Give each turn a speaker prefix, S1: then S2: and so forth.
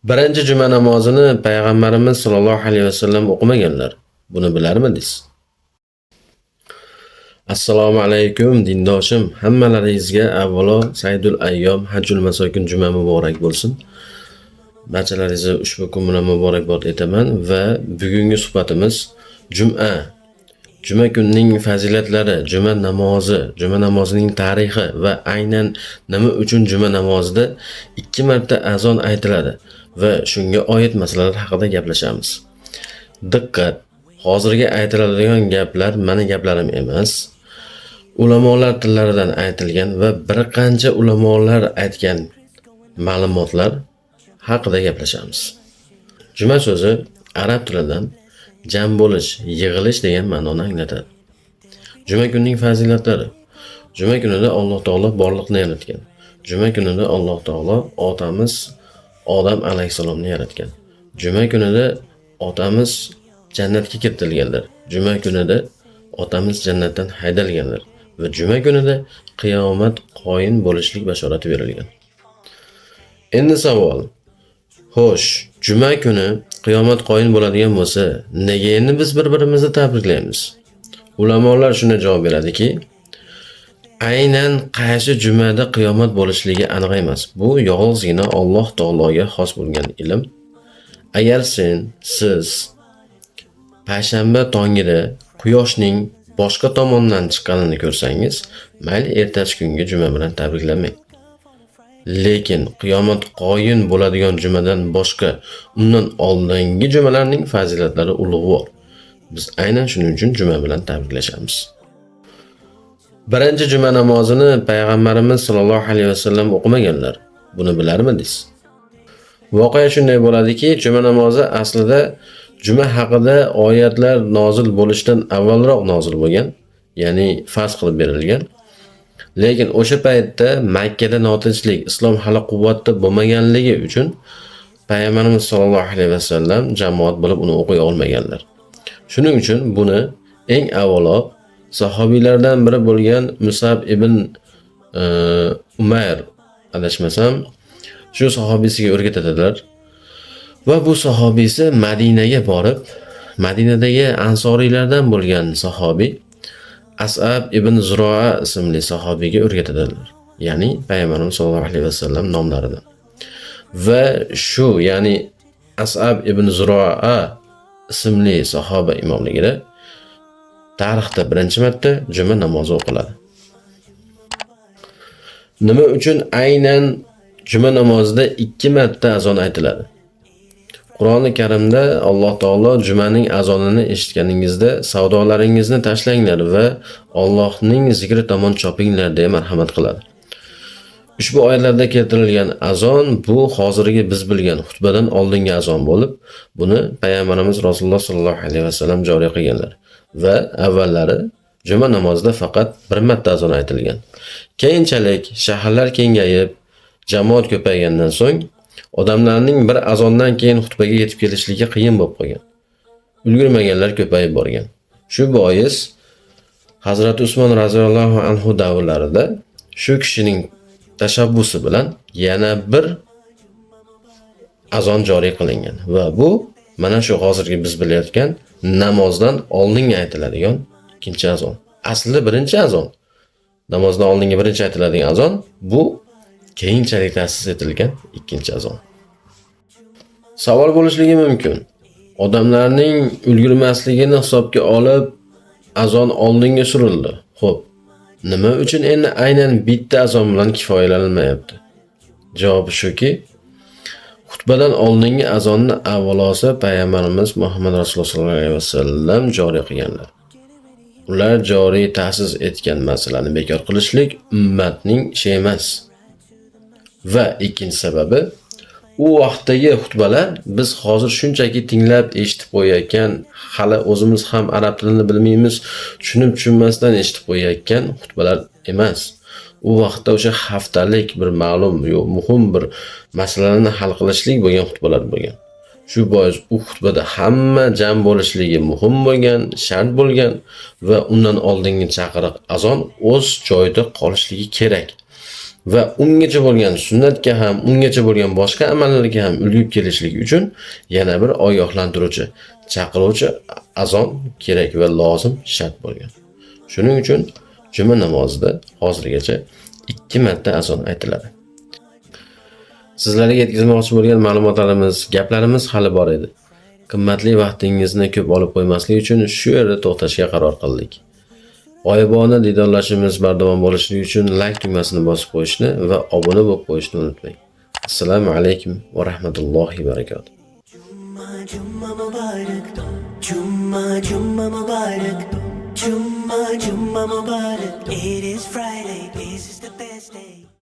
S1: Birinchi juma namozini payg'ambarimiz sollallohu alayhi vasallam o'qimaganlar. Buni bilarmidingiz? Assalomu alaykum dindoshim. Hammalaringizga avvalo Saydul ayyom Hajjul masokin juma muborak bo'lsin. Barchalaringizni ushbu kun bilan muborakbod etaman va bugungi suhbatimiz juma, juma kunining fazilatlari, juma namozi, juma namozining tarixi va aynan nima uchun juma namozida 2 marta azon aytiladi va shunga oid masalalar haqida gaplashamiz. Diqqat! Hozirgi aytiladigan gaplar mani gaplarim emas. Ulamolar tillaridan aytilgan va bir qancha ulamolar aytgan ma'lumotlar haqida gaplashamiz. Juma so'zi arab tilidan jam bo'lish, yig'ilish degan ma'noni anglatadi. Juma kunining fazilatlari. Juma kunida Alloh taolo borliqni yaratgan. Juma kunida Alloh taolo otamiz Odam alayhissalomni yaratgan. Juma kunida otamiz jannatga kiritilganlar. Juma kunida otamiz jannatdan haydalganlar va juma kunida qiyomat qoyim bo'lishlik bashorati berilgan. Endi savol. Xo'sh, juma kuni qiyomat qoyim bo'ladigan bo'lsa, nega endi biz bir-birimizni tabriklaymiz? Ulamolar shunday javob beradiki, aynan qaysi jumada qiyomat bo'lishligi aniq emas. Bu yolg'izgina Alloh taologa xos bo'lgan ilm. Agar siz payshanba tongida quyoshning boshqa tomondan chiqqanini ko'rsangiz, mayli ertasi kungi juma bilan tabriklamang. Lekin qiyomat qoyim bo'ladigan jumadan boshqa undan oldingi jumalarning fazilatlari ulug'vor. Biz aynan shuning uchun juma bilan tabriklashamiz. Birinchi juma namozini payg'ambarimiz sollallohu alayhi vasallam o'qimaganlar. Buni bilarmidingiz? Voqea shunday bo'ladiki, juma namozi aslida juma haqida oyatlar nozil bo'lishdan avvalroq nozil bo'lgan, ya'ni farz qilib berilgan. Lekin o'sha paytda Makkada notinchlik, islom hali quvvatda bo'lmaganligi uchun payg'ambarimiz sollallohu alayhi vasallam jamoat bo'lib uni o'qiy olmaganlar. Shuning uchun buni eng avvalo sahobiylardan biri bo'lgan Musab ibn Umayr adashmasam shu sahobiysiga o'rgatadilar. Va bu sahobiysi Madinaga borib, Madinadagi ansoriylardan bo'lgan sahobiy As'ab ibn Zuroa ismli sahobiyga o'rgatadilar. Ya'ni payg'ambarimiz sollallohu alayhi vasallam nomlaridan. Va shu, ya'ni As'ab ibn Zuroa ismli sahoba imomligida tarixda birinchi marta juma namozi o'qiladi. Nima uchun aynan juma namozida 2 marta azon aytiladi? Qur'oni Karimda Alloh taolo jumaning azonini eshitganingizda savdolaringizni tashlanglar va Allohning zikri tomon chopinglar deya marhamat qiladi. Ushbu oyatlarda keltirilgan azon bu hozirgi biz bilgan xutbadan oldingi azon bo'lib, buni payg'ambarimiz Rasululloh sollallohu alayhi vasallam joriy qilganlar va avvallari juma namozida faqat bir marta azon aytilgan. Keyinchalik shaharlar kengayib, jamoat ko'paygandan so'ng odamlarning bir azondan keyin xutbaga yetib kelishligi qiyin bo'lib qolgan. Ulgurmaganlar ko'payib borgan. Shu bois Hazrati Usmon roziyallohu anhu davrlarida shu kishining tashabbusi bilan yana bir azon joriy qilingan va bu mana shu hozirgi biz bilayotgan namozdan oldingi aytiladigan ikkinchi azon. Aslida birinchi azon. Namozdan oldingi birinchi aytiladigan azon bu keyinchalik ta'sis etilgan ikkinchi azon. Savol bo'lishligi mumkin. Odamlarning ulgurmasligini hisobga olib azon oldinga surildi. Xo'p, nima uchun endi aynan bitta azon bilan kifoyalanmayapti? Javobi shuki, xutbadan oldingi azonni avvalosi payg'ambarimiz Muhammad rasululloh sollallohu alayhi vasallam joriy qilganlar. Ular joriy ta'sis etgan masalani bekor qilishlik ummatning ishi emas. Va ikkinchi sababi, u vaqtdagi xutbalar biz hozir shunchaki tinglab eshitib qo'yayotgan, hali o'zimiz ham arab tilini bilmaymiz, tushunib tushunmasdan eshitib qo'yayotgan xutbalar emas. U vaqtda o'sha haftalik bir ma'lum yo muhim bir masalani hal qilishlik bo'lgan xutbalar bo'lgan. Shu bois u xutbada hamma jam bo'lishligi muhim bo'lgan, shart bo'lgan va undan oldingi chaqiriq azon o'z joyida qolishligi kerak. Va ungacha bo'lgan sunnatga ham, ungacha bo'lgan boshqa amallarga ham ulgurib kelishlik uchun yana bir ogohlantiruvchi, chaqiruvchi azon kerak va lozim, shart bo'lgan. Shuning uchun juma namozida hozirgacha 2 marta azon aytiladi. Sizlarga yetkazmoqchi bo'lgan ma'lumotlarimiz, gaplarimiz hali bor edi. Qimmatli vaqtingizni ko'p olib qo'ymaslik uchun shu yerda to'xtashga qaror qildik. G'oyibona diydorlashimiz bardavom bo'lishi uchun like tugmasini bosib qo'yishni va obuna bo'lib qo'yishni unutmang. Assalomu alaykum va rahmatullohi va barakatuh.
S2: Jumma Jumma Mubarak, Jumma Jumma Mubarak, Jumma Jumma Mubarak. It is Friday, this is the best day.